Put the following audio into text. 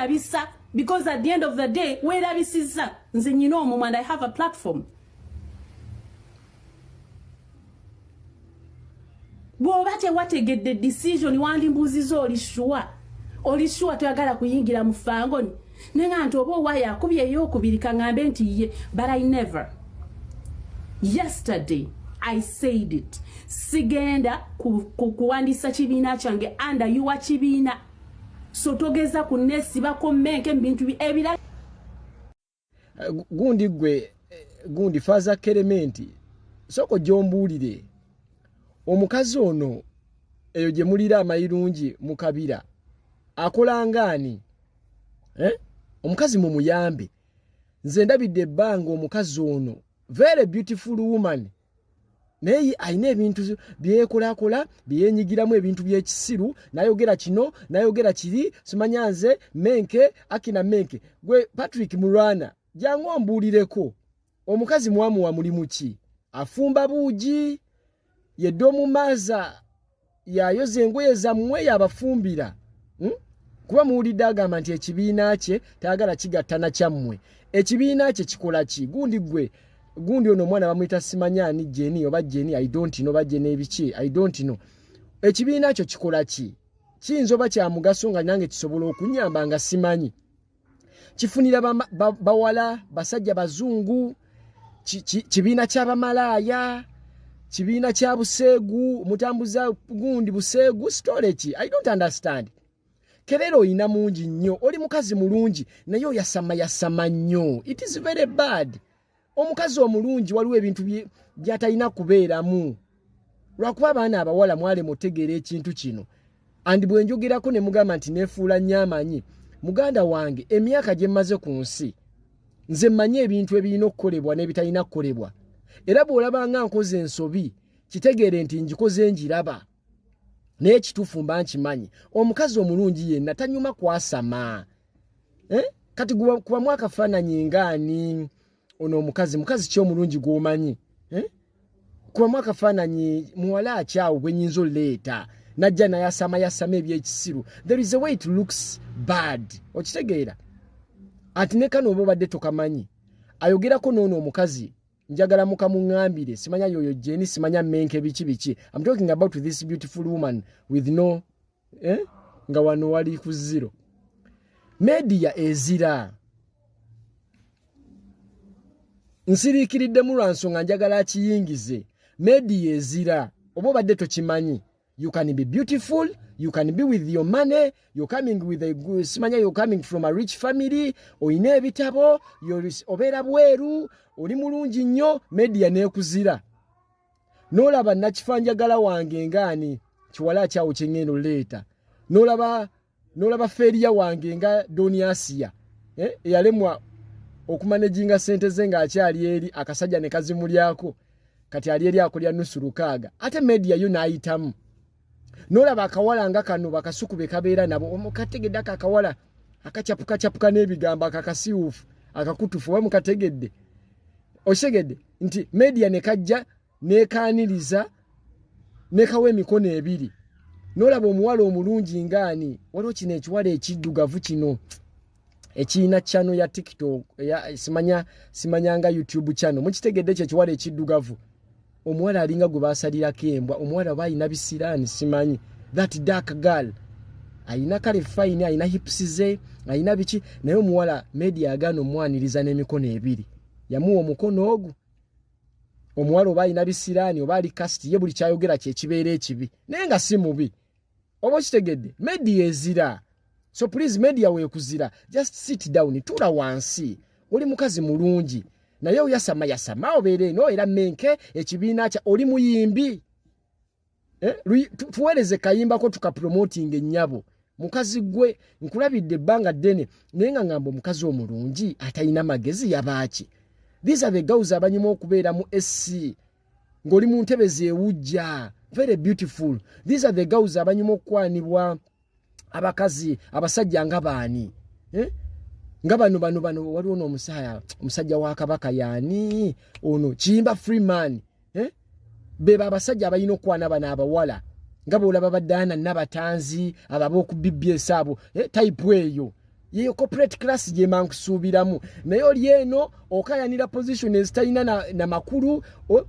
Bisa, because at the end of the day weerabisizza. Nze nyina omumwa and I have a platform. Bw'oba tewategedde decision, wandimbuuziza, "Oli sure? Oli sure toyagala kuyingira mu fangoni?" Nenga nti oba owaayo akubye eyokubiri, kaŋŋambe nti ye, but I never. Yesterday I said it, sigenda kuwandiisa kibiina kyange under your kibiina, so togeza kuneesibako mmenke mu bintu ebirala. Gundi gwe gundi Faaza Kerementi, sooka gyombuulire, omukazi ono eyo gye mulira amayirungi mu kabira akola ngaani, eh? Omukazi mumuyambe. Nze ndabidde ebbanga omukazi ono, very beautiful woman, naye alina ebintu byekolakola, byeyenyigiramu, ebintu byekisiru. Nayogera kino, nayogera kiri, simanya nze menke akina menke. Gwe Patrick Mulwana, jangu ombuulireko, omukazi mwamuwa mulimu ki? Afumba buugi, yedde omumaaza, yayoza engoye zammwe, yabafumbira, Kuba muwulidde agamba nti ekibiina kye tayagala kigattana kyammwe. Ekibiina kye kikola ki? Gundi gwe gundi ono omwana bamuyita simanyani Jeni oba Jeni, I don't know, oba Jeni ebiki, I don't know. Ekibiina kyo kikola ki? Kiyinza oba kya mugaso nga nange kisobola okunyamba nga simanyi. Kifunira bawala basajja bazungu? Kibiina kyabamalaaya? Kibiina kya buseegu? Mutambuza gundi buseegu storage? I don't understand. Kerera oyina mungi nnyo, oli mukazi mulungi, naye oyasama yasama nnyo. It is very bad. Omukazi omulungi waliwo ebintu byatalina kubeeramu, lwakuba abaana abawala mwale mutegeera ekintu kino. And bwe njogerako ne mugamba nti neefuula nnyo amanyi. Muganda wange, emyaka gye mmaze ku nsi, nze mmanyi ebintu ebirina okukolebwa n'ebitalina kukolebwa. Era bw'olaba nga nkoze ensobi, kitegeere nti ngikoze njiraba, naye ekituufu mba nkimanyi. Omukazi omulungi yenna tanyuma kwasama, eh? Kati kubamu akafaananyi ngaani ono omukazi? Mukazi ki omulungi gw'omanyi, eh? Kubamu akafaananyi muwala akyawo gwe nyinza oleeta najja nayasama yasama ebyekisiru. There is a way it looks bad, okitegeera? Ati ne kano oba obadde tokamanyi, ayogerako n'ono omukazi, njagala mukamuŋŋambire, simanya yoyo Jeni, simanya menke biki biki. I'm talking about this beautiful woman with no, eh? Nga wano wali ku zero. Media ezira nsiriikiriddemu lwa nsonga njagala akiyingize. Media ezira, oba obadde tokimanyi, you can be beautiful, you can be with your money, you're coming with a simanya, you're coming from a rich family, oyina ebitabo, obeera bweru, oli mulungi nnyo, media neekuzira. N'olaba nakifanjagala wange ngaani kiwala kyawo kyeŋŋenda oleeta, n'olaba feeriya wange nga Doniasiya, eh, eyalemwa okumanaginga sente ze ng'akyali eri, akasajja ne kazimulyako, kati ali eri akolya nusu lukaaga, ate media yo n'ayitamu. N'olaba akawala nga kano bakasuku be kabeera nabo, omukategedde ako akawala akacapukacapukn'ebigambo, akakasiwuufu, akakutufu, oba mukategedde? Okitegedde nti media ne kajja nekaaniriza nekawa emikono ebiri. N'olaba omuwala omulungi ngaani, waliwo kino ekiwala ekiddugavu kino ekiyina channel ya TikTok ya simanya simanyanga YouTube channel, mukitegedde kyo ekiwala ekiddugavu? Omuwala alinga gwe basalirako embwa, omuwala oba ayina bisiraani simanyi, that dark girl ayina kale fine, ayina hips ze, ayina biki, naye omuwala media agaana omwaniriza n'emikono ebiri. Yamuwa omukono ogwo. Omuwala oba alina bisiraani oba ali kasiti, ye buli kyayogera kyekibeera ekibi, naye nga si mubi, oba okitegedde? Media ezira. So please, media weekuzira, just sit down, tuula wansi. Oli mukazi mulungi, naye oyasama yasama, obeera eno era menke ekibiina kya oli muyimbi, eh? Tuweereze kayimbako tukapromoting ennyabo. Mukazi gwe nkulabidde ebbanga ddene, naye nga ngamba omukazi omulungi atalina magezi yabaaki? These are the girls abanyuma okubeera mu sc ng'oli mu ntebe zeewujja, very beautiful. These are the girls abanyuma okukwanibwa abakazi abasajja nga baani, eh? Nga bano bano bano. Waliwo n'omusaya omusajja wa kabaka yaani ono Kiyimba Freeman, eh? Beba abasajja abalina okukwana bano abawala nga bwolaba baddaana nabatanzi abo ab'oku BBS abo, eh? Type eyo. Yeyo corporate class gyema nkusuubiramu, naye oli eno okayanira position ezitalina na makulu oba.